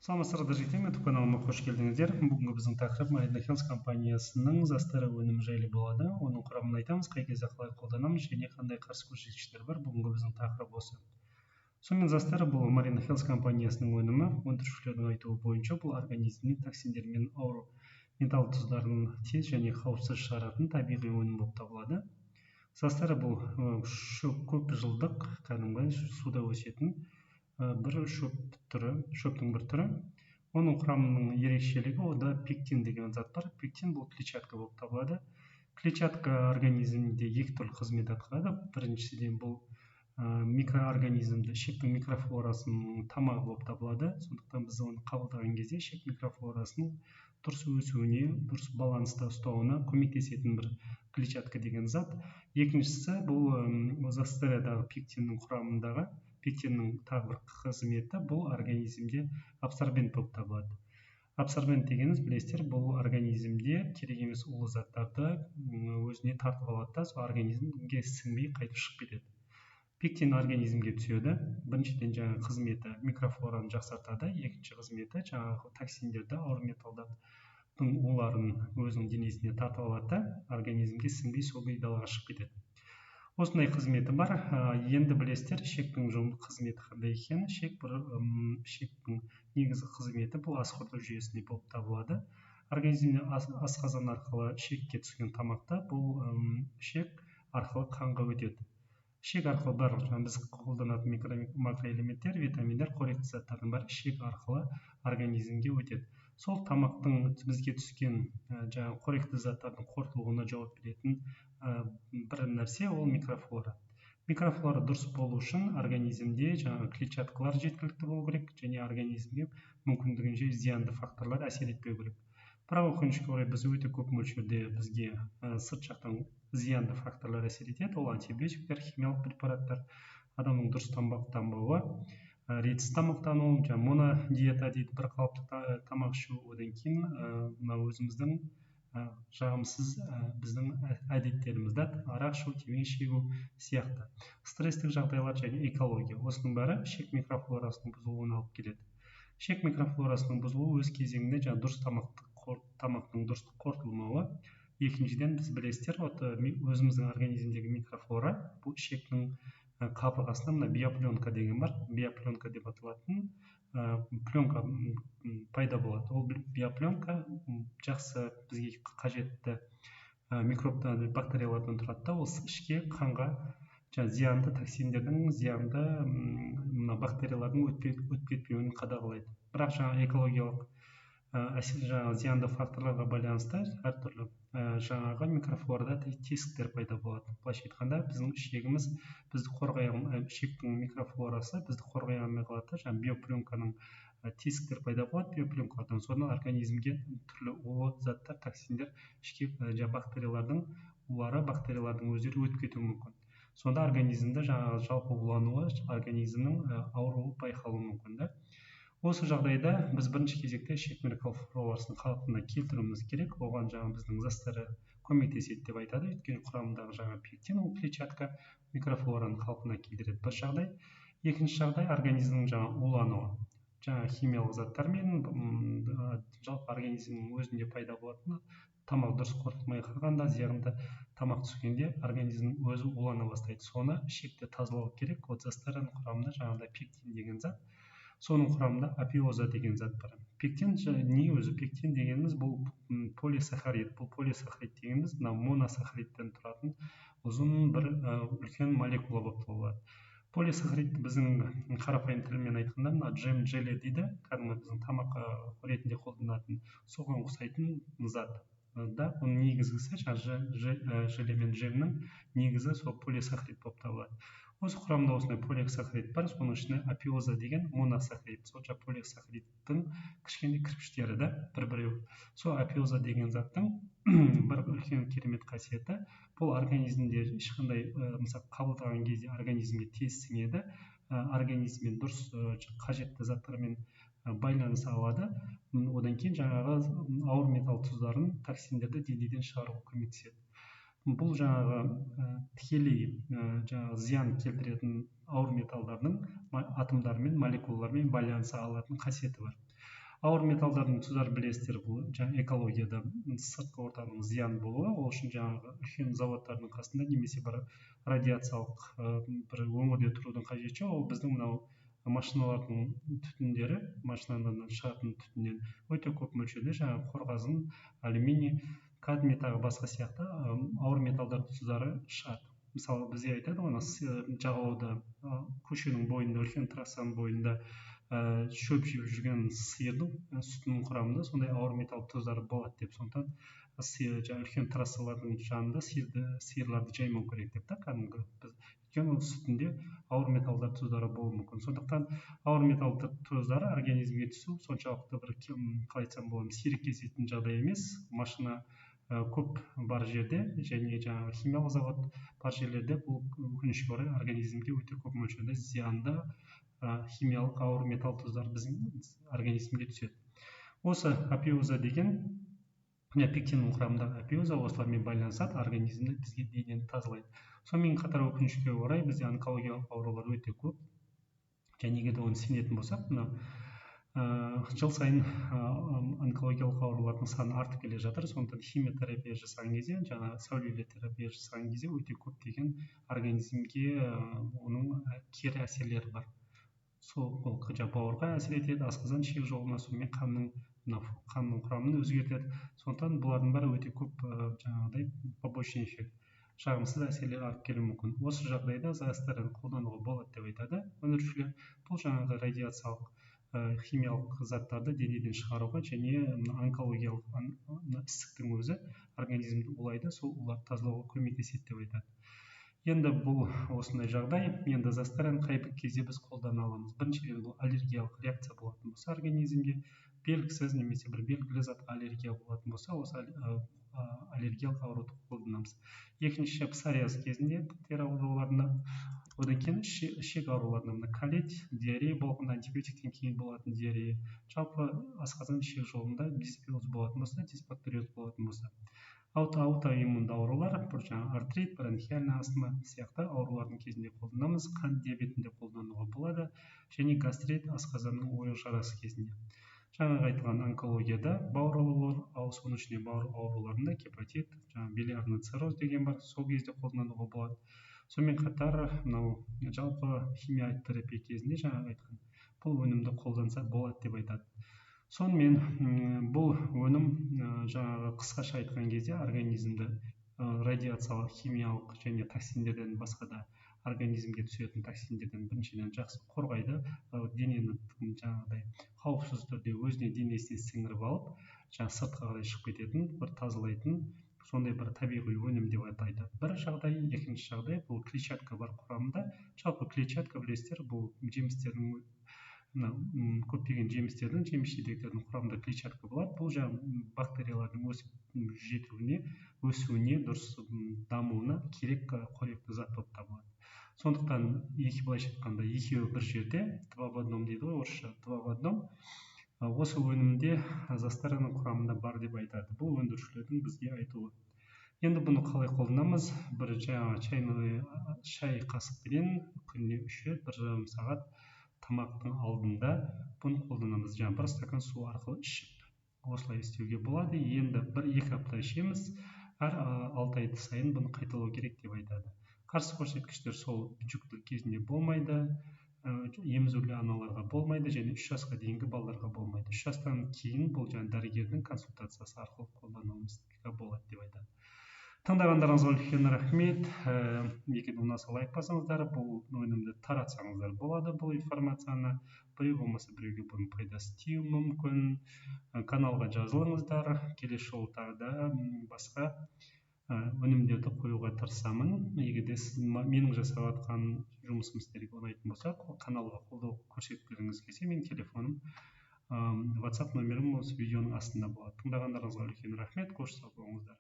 Саламатсыздар, жігіттер! YouTube каналыма қош келдіңіздер. Бүгінгі біздің тақырып Marina Health компаниясының Застера өнімі жайлы болады. Оның құрамын айтамыз, қай кезде қалай қолданамыз және қандай қарсы көрсеткіштер бар. Бүгінгі біздің тақырып осы. Сонымен, Застера — бұл Marina Health компаниясының өнімі. Өндірушілердің айтуы бойынша, бұл организмнен токсиндер мен ауыр металл тұздарын тез және қауіпсіз шығаратын табиғи өнім болып табылады. Застера — бұл көп жылдық, кәдімгі суда өсетін бір шөп түрі, шөптің бір түрі. Оның құрамының ерекшелігі — онда пектин деген зат бар. Пектин — бұл клетчатка болып табылады. Клетчатка организмде екі түрлі қызмет атқарады. Біріншіден, бұл микроорганизмді, ішектің микрофлорасының тамағы болып табылады. Сондықтан біз оны қабылдаған кезде ішек микрофлорасының дұрыс өсуіне, дұрыс баланста ұстауына көмектесетін бір клетчатка деген зат. Екіншісі, бұл Застерадағы пектиннің, құрамындағы пектиннің тағы бір қызметі — бұл организмде абсорбент болып табылады. Абсорбент дегеніміз, білесіздер, бұл организмде керек емес улы заттарды өзіне тартып алады да, сол организмге сіңбей, қайтып шығып кетеді. Пектин организмге түседі. Біріншіден, жаңағы қызметі микрофлораны жақсартады. Екінші қызметі — жаңағы токсиндерді, ауыр металдардың уларын өзінің денесіне тартып алады да, организмге сіңбей, сол күйі далаға шығып кетеді. Осындай қызметі бар. Енді білесіздер, ішектің қызметі қандай екенін. Ішек бір ішектің негізгі қызметі — бұл ас қорыту жүйесінде болып табылады. Организмде асқазан арқылы ішекке түскен тамақты бұл ішек арқылы қанға өтеді. Ішек арқылы барлық жаңағы біз қолданатын микро, макроэлементтер, витаминдер, қоректі заттардың бәрі ішек арқылы организмге өтеді. Сол тамақтың, бізге түскен жаңағы қоректі заттардың қорытылуына жауап беретін бір нәрсе — ол микрофлора. Микрофлора дұрыс болу үшін организмде жаңағы клетчаткалар жеткілікті болу керек және организмге мүмкіндігінше зиянды факторлар әсер етпеу керек. Бірақ, өкінішке орай, біз өте көп мөлшерде бізге сырт жақтан зиянды факторлар әсер етеді. Ол антибиотиктер, химиялық препараттар, адамның дұрыс тамақтанбауы, ретсіз тамақтану, жаңағы монодиета дейді, бір қалыпты тамақ ішу. Одан кейін мына өзіміздің жағымсыз біздің әдеттеріміз да, арақ ішу, темекі шегу сияқты, стресстік жағдайлар және экология — осының бәрі ішек микрофлорасының бұзылуына алып келеді. Ішек микрофлорасының бұзылуы өз кезегінде жаңағы дұрыс тамақтың дұрыс қорытылмауы. Екіншіден, біз, білесіздер, вот өзіміздің организмдегі микрофлора, бұл ішектің қабырғасында мына биопленка деген бар, биопленка деп аталатын пленка пайда болады. Ол биопленка жақсы, бізге қажетті микробтан, бактериялардан тұрады да, ол ішке, қанға жаңағы зиянды токсиндердің, зиянды мына бактериялардың өтіп кетпеуін қадағалайды. Бірақ жаңағы экологиялық әсер, жаңағы зиянды факторларға байланысты әртүрлі жаңағы микрофлорада тесіктер пайда болады. Былайша айтқанда, біздің ішегіміз бізді қорғай, ішектің микрофлорасы бізді қорғай алмай қалады да, жаңағы биопленканың тесіктер пайда болады биопленкалардан. Содан организмге түрлі улы заттар, токсиндер, ішке жаңағы бактериялардың улары, бактериялардың өздері өтіп кетуі мүмкін. Сонда организмде жаңағы жалпы улануы, организмнің ауруы байқалуы мүмкін да. Осы жағдайда біз бірінші кезекте ішек микрофлорасын қалпына келтіруіміз керек. Оған жаңағы біздің Застера көмектеседі деп айтады, өйткені құрамындағы жаңа пектин, ол клетчатка микрофлораны қалпына келтіреді, бір жағдай. Екінші жағдай — организмнің жаңа улануы, жаңа химиялық заттармен, жалпы организмнің өзінде пайда болатын, тамақ дұрыс қорытылмай қалғанда, зиянды тамақ түскенде организмнің өзі улана бастайды. Соны ішекті тазалау керек. Вот Застераның құрамында жаңағыдай пектин деген зат, соның құрамында апиоза деген зат бар. Пектин не өзі? Пектин дегеніміз — бұл полисахарид. Бұл полисахарид дегеніміз — мына моносахаридтен тұратын ұзын бір үлкен молекула болып табылады. Полисахарид біздің қарапайым тілмен айтқанда, мына джем, желе дейді, кәдімгі біздің тамақ ретінде қолданатын, соған ұқсайтын зат да. Оның негізгісі, жаңағы желе мен джемнің негізі сол полисахарид болып табылады. Осы құрамында осындай полисахарид бар, соның ішінде апиоза деген моносахарид, сол жаңағы полисахаридтің кішкене кірпіштері да бір біреу. Сол апиоза деген заттың бір үлкен керемет қасиеті — бұл организмде ешқандай мысалы, қабылдаған кезде организмге тез сіңеді, организммен дұрыс қажетті заттармен байланыса алады. Одан кейін жаңағы ауыр металл тұздарын, токсиндерді денеден шығаруға көмектеседі. Бұл жаңағы тікелей жаңағы зиян келтіретін ауыр металдардың атомдарымен, молекулалармен байланыса алатын қасиеті бар. Ауыр металдардың тұздары білесіздер, бұл жаңа экологияда сыртқы ортаның зиян болуы, ол үшін жаңағы үлкен заводтардың қасында немесе бір радиациялық бір өңірде тұрудың қажеті жоқ. Ол біздің мынау машиналардың түтіндері, машинадан шығатын түтіннен өте көп мөлшерде жаңағы қорғасын, алюминий, кадмий тағы басқа сияқты ауыр металдар тұздары шығады. Мысалы, бізде айтады ғой, ана жағалауда, көшенің бойында, үлкен трассаның бойында шөп жеп жүрген сиырдың сүтінің құрамында сондай ауыр металл тұздары болады деп. Сондықтан сиыр үлкен трассалардың жанында сиырларды жаймау керек деп та кәдімгі біз, өйткені оның сүтінде ауыр металдар тұздары болуы мүмкін. Сондықтан ауыр металл тұздары организмге түсу соншалықты бір, қалай айтсам болады, сирек кездесетін жағдай емес. Машина көп бар жерде және жаңағы химиялық завод бар жерлерде бұл өкінішке орай организмге өте көп мөлшерде зиянды химиялық ауыр металл тұздары біздің организмге түседі. Осы апиоза деген пектиннің құрамындағы апиоза осылармен байланысады, организмді, бізге денені тазалайды. Сонымен қатар өкінішке орай бізде онкологиялық аурулар өте көп. Және егер де оны сенетін болсақ, мына жыл сайын онкологиялық аурулардың саны артып келе жатыр. Сондықтан химиотерапия жасаған кезде, жаңа сәулелі терапия жасаған кезде өте көптеген организмге оның кері әсерлері бар. Сол ол бауырға әсер етеді, асқазан ішек жолына, сонымен қанның құрамын өзгертеді. Сондықтан бұлардың бәрі өте көп жаңағыдай побочный эффект, жағымсыз әсерлер алып келуі мүмкін. Осы жағдайда Застераны қолдануға болады деп айтады өндірушілер. Бұл жаңағы радиациялық химиялық заттарды денеден шығаруға және онкологиялық ісіктің өзі организмді улайды, сол уларды тазалауға көмектеседі деп айтады. Енді бұл осындай жағдай. Енді Застераны қай бір кезде біз қолдана аламыз? Біріншіден, бұл аллергиялық реакция болатын болса, организмге белгісіз немесе бір белгілі затқа аллергия болатын болса, осы аллергиялық ауруды қолданамыз. Екінші, псориаз кезінде, тері ауруларында, одан кейін ішек ауруларында, мына колит, диарея болғанда, антибиотиктен кейін болатын диарея, жалпы асқазан ішек жолында дисбиоз болатын болса, дисбактериоз болатын болса, аутоиммунды аурулар, бір жаңағы артрит, бронхиальная астма сияқты аурулардың кезінде қолданамыз. Қант диабетінде қолдануға болады және гастрит, асқазанның ойық жарасы кезінде. Жаңағы айтылған онкологияда, бауыр аурулар, соның ішінде бауыр ауруларында гепатит, жаңағы билиарный цирроз деген бар, сол кезде қолдануға болады. Сонымен қатар мынау жалпы химиотерапия кезінде жаңағы айтқан бұл өнімді қолданса болады деп айтады. Сонымен бұл өнім жаңағы қысқаша айтқан кезде организмді радиациялық, химиялық және токсиндерден, басқа да организмге түсетін токсиндерден біріншіден жақсы қорғайды, денені жаңағыдай қауіпсіз түрде өзіне денесіне сіңіріп алып, жаңа сыртқа қарай шығып кететін, бір тазалайтын сондай бір табиғи өнім деп айтады. Бір жағдай. Екінші жағдай, бұл клетчатка бар құрамында. Жалпы клетчатка білесіздер, бұл жемістердің, мына көптеген жемістердің, жеміс жидектердің құрамында клетчатка болады. Бұл жаңағы бактериялардың өсіп жетуіне, өсуіне, дұрыс дамуына керек қоректі зат болып табылады. Сондықтан екі, былайша айтқанда, екеуі бір жерде, два в одном дейді ғой орысша, два в одном. Осы өнімде Застераның құрамында бар деп айтады. Бұл өндірушілердің бізге айтуы. Енді бұны қалай қолданамыз? Бір жаңағы чайный шай қасықпенен күніне 3 рет, 1,5 сағат тамақтың алдында бұны қолданамыз. Жаңа бір стакан су арқылы ішіп, осылай істеуге болады. Енді 1-2 апта ішеміз, әр 6 ай сайын бұны қайталау керек деп айтады. Қарсы көрсеткіштер сол жүктілік кезінде болмайды, емізулі аналарға болмайды және 3 жасқа дейінгі балаларға болмайды. 3 жастан кейін бұл жаңа дәрігердің консультациясы арқылы қолдануымызға болады деп айтады. Тыңдағандарыңызға үлкен рахмет. Егер ұнаса, лайк басыңыздар, бұл өнімді таратсаңыздар болады, бұл информацияны. Біреу болмаса біреуге бұның пайдасы тиюі мүмкін. Каналға жазылыңыздар. Келесі жолы тағы да басқа өнімдерді қоюға тырысамын. Егер де сіз менің жасап жатқан жұмысым сіздерге ұнайтын болса, каналға қолдау көрсеткілеріңіз келсе, менің телефоным, WhatsApp номерім осы видеоның астында болады. Тыңдағандарыңызға үлкен рахмет. Қош сау болыңыздар.